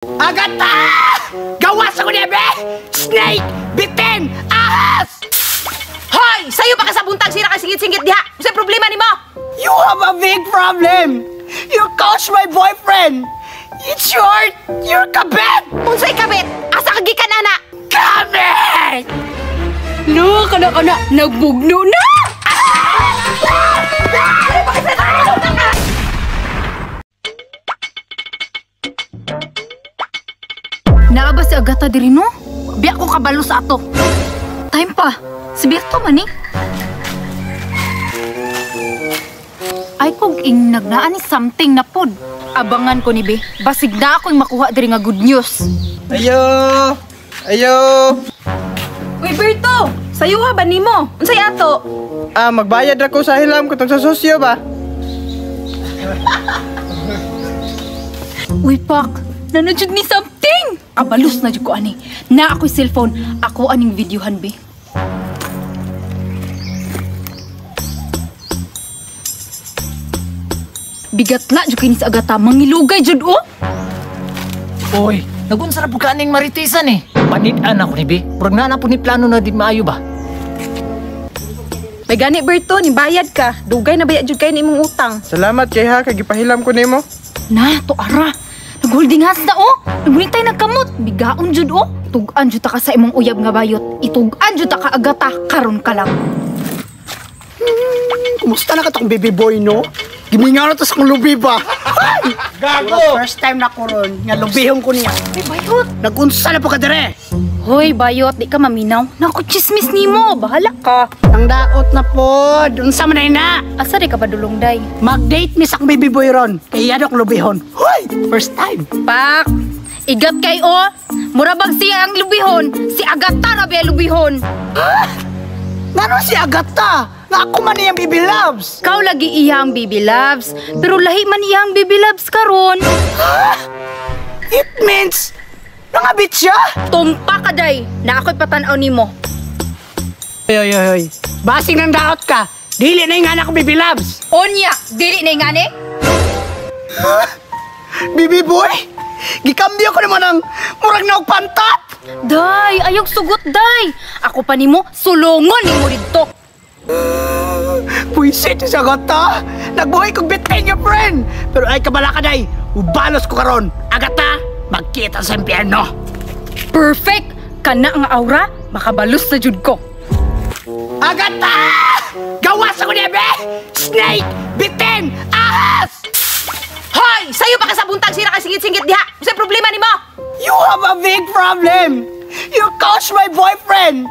Agata! Gawas ako nebe! Snake! Bitin! Ahas! Hoy! Sayo pa ka sa buntag sira ka singit-singit diha. Unsay problema nimo? You have a big problem! You coach my boyfriend! It's short! You're kabit! Unsay kabit? Asa ka gikan ana? Kabit! No, kana kana nagbugno na. Naa ba si Agata diri no? Biya ko kabalo sa ato. Time pa. Si Berto man eh. Ay kog ing nagnaan ni something na pod. Abangan ko ni be. Basig na ako'y makuha diri nga good news. Ayo! Ayo! Uy Berto, sayo ha ba nimo? Unsay ato? Ah, magbayad ra ko sa hilam katong sa sosyo ba? Uy pak, nanajud ni something. Kabalus na jud ko ani. Na ako'y cellphone, ako aning videohan be. Bigat la jud kini sa Agata, mangilugay jud oh. Oy, nagunsa ra pud ka aning maritisan eh. Panid-an ako ni be. Murag naa na pud ni plano na di maayo ba? May gani Berto, ni bayad ka. Dugay na bayad jud kay ni imong utang. Salamat kay ha kay gipahilam ko nimo. Na, to ara. Nag-holding hands na oh. Nagunitay nagkamot. Bigaon jud oh. Tug-an jud ta ka sa imong uyab nga bayot. Itug-an jud ta ka Agata karon ka lang. Kumusta na ka tong baby boy, no? Gimingaw na to sa kong lubi ba? Ay! Gago! First time na ko ron, nga lubihon ko niya. Uy, bayot. Nagunsa na po ka dire. Hoy, bayot, di ka maminaw. Naku, chismis nimo. Bahala ka. Ang daot na pod. Unsa man ay na? Asa di ka ba dulong day? Mag-date mi sa akong baby boy ron. Kaya dok lubihon. Hoy! First time. Pak, igat kay o. Mura bag siya ang lubihon. Si Agata ra ba lubihon? Ngano si Agata? Nga ako man iyang baby loves. Kau lagi iyang baby loves. Pero lahi man iyang baby loves karon. It means, nangabit siya? Tumpa ka day. Na ako'y patanaw nimo. Oy, oy, oy, oy. Basing ng daot ka. Dili na yung anak ko, baby loves. Onya, dili na yung ani? Baby boy, gikambyo ko naman ang murag na og pantat. Day, ayog sugot day. Ako pa nimo, sulungon nimo didto. Puisit sa Agata. Nagbuhay kong bitin your friend. Pero ay kabala ka day. Ubalos ko karon. Agata, magkita sa impyerno. Perfect! Kana nga aura, makabalos na jud ko. Agata! Gawas ako nebe! Snake! Bitin! Ahas! Hoy! Sayo pa ka sa buntag sira ka singit-singit diha. Unsay problema nimo? You have a big problem! You coach my boyfriend!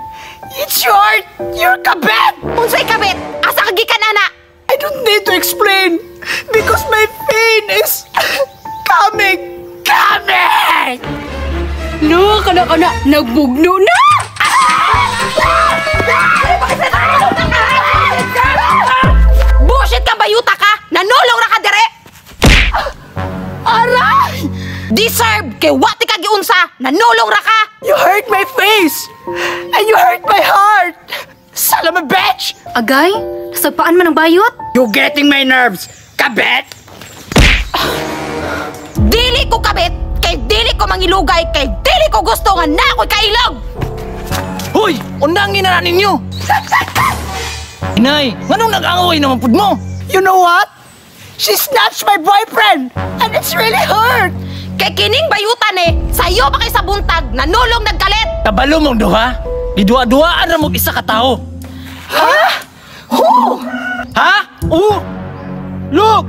It's short! You're kabit! Unsay kabit? Asa ka gikan ana? I don't need to explain because my pain is coming! Coming! No, kana kana nagbugno na. Bullshit ka bayuta ka! Nanulong ra ka dire! Aray! Deserve kay wa ti ka giunsa! Nanulong ra ka! You hurt my face! And you hurt my heart! Son of a bitch! Agay, nasagpaan man ang bayot? You getting my nerves! Kabit! Dili ko kabit! Kay dili ko mangilugay! Kay dili ko gusto nga na ako'y kailog! Hoy, undangin na ninyo. Inay, nganong nag-angaway naman pud mo? You know what? She snatched my boyfriend! And it's really hurt! Kay kining bayutan eh, sayo pa kay sa buntag, nanulong nagkalit! Kabalo mong duha? Giduha-duhaan ra mong isa ka tawo. Ha? Who? Ha? Oh! Look!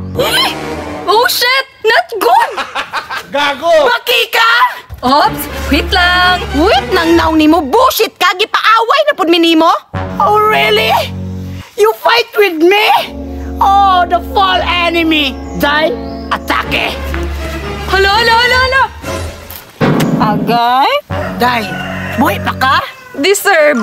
Oh shit! Not good! Gago! Makika! Ops, wait lang! Wait nang naw nimo, bullshit ka! Gipaaway na pud mi nimo! Oh really? You fight with me? Oh, the fall enemy! Die, atake! Hala, hala, hala, hala! Agay? Die, buhay pa ka? Deserve!